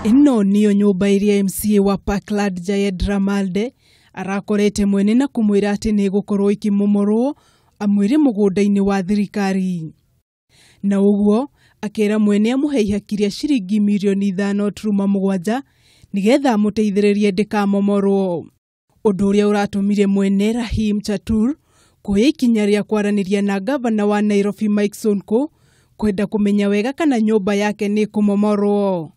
Ĩno nĩyo nyũmba ĩrĩa MCA wa Parkland Jayendra Malde arakorete mwene na kũmwĩra atĩ nĩ ĩgũkorwo ĩkĩmomorwo amwĩre mũgũnda-inĩ wa thirikari. Na ũguo akĩra mwene amũhe ihaki rĩa ciringi mirioni 5.7 nĩgetha amũteithĩrĩrie ndĩkamomorwo. Ũndũ ũrĩa ũratũmire mwene Rahim Chatur kuoya ikinya rĩa kwaranĩria na ngavana wa Nairobi Mike Sonko kwenda kũmenya wega kana nyũmba yake nĩ ĩkũmomorwo.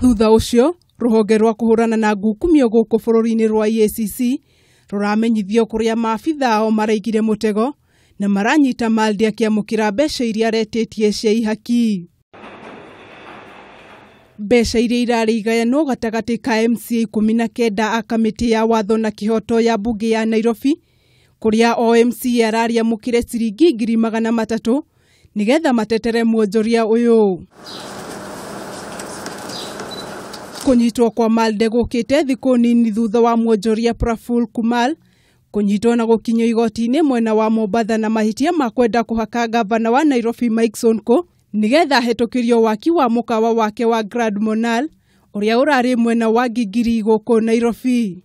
Thutha ũcio rũhonge rwa kũhũrana na ngukumio gũkũ bũrũri-inĩ rwa EACC rũramenyithio kũrĩa maabitha ao maraigire mũtego na maranyita Malde akĩamũkĩra mbeca iria aretĩtie cia ihaki. Mbeca iria irarĩ igayanwo gatagatĩ ka MCA 19 a kamĩtĩ ya watho na kĩhooto ya mbunge ya Nairobi kũrĩa o MCA ararĩamũkĩre ciringi 300,000 nĩgetha matetere mwonjoria ũyũ. Kũnyitwo kwa Malde gũkĩte thikũ nini thutha wa mwonjoria Praful Kumal kũnyitwo na gũkinyio igoti-inĩ mwena wa Mombatha na mahĩtia ma kwenda kũhaka ngavana wa Nairobi Mike Sonko nĩgetha ahetũkĩrio waki wa mũkawa wake wa Grand Monal ũrĩa ũrarĩ mwena wa Gigiri gũkũ Nairobi.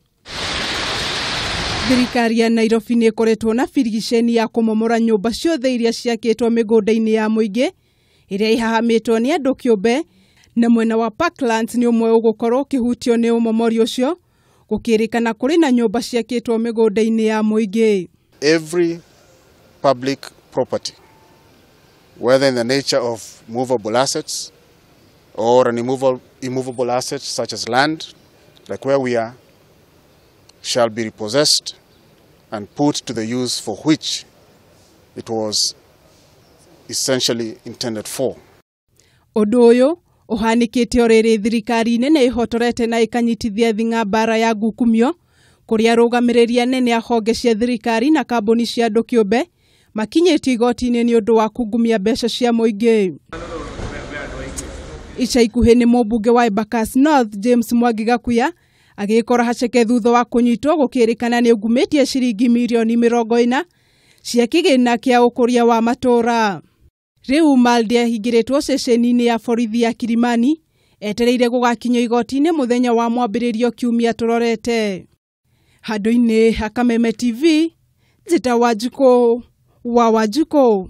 Thirikari ya Nairobi nĩ ĩkoretwo na birigiceni ya kũmomora nyũmba ciothe iria ciakĩtwo mĩgũnda-inĩ ya mũingĩ ĩrĩa ĩhahamĩtwo nĩ andũ kĩũmbe, na mwena wa Parklands nĩ ũmwe ũgũkorwo ũkĩhutio nĩ ũmomori ũcio gũkĩrĩkana kũrĩ na nyũmba ciakĩtwo mĩgũnda-inĩ ya mũingĩ. Every public property, whether in the nature of movable assets or an immovable assets such as land, like where we are, shall be repossessed and put to the use for which it was essentially intended for. Ũndũ ũyũ ũhanĩkĩte o rĩrĩ thirikari nene ĩhotorete na ĩkanyitithia thing'a mbara ya ngukumio kũrĩa arũgamĩrĩri anene a honge cia thirikari na kambuni cia andũ kĩũmbe makinyĩtio igoti-inĩ nĩ ũndũ wa kungumia mbeca cia mũingĩ. Ica ikuhĩ nĩ mũmbunge wa Embakasi North James Mwangi Gakuya agĩkora haceke thutha wa kũnyitwo gũkĩrĩkana nĩ ungumĩtie ciringi mirioni 40 cia kĩgĩna kĩa ũkũria wa matũũra. Rĩu Malde ahingĩrĩtwo ceceni-inĩ ya borithi ya Kilimani etereire gũgakinyio igoti-inĩ mũthenya wa mwambĩrĩrio kiumia tũrorete. Handũ-inĩ ha Kameme TV, Njĩta Wanjikũ wa Wanjikũ.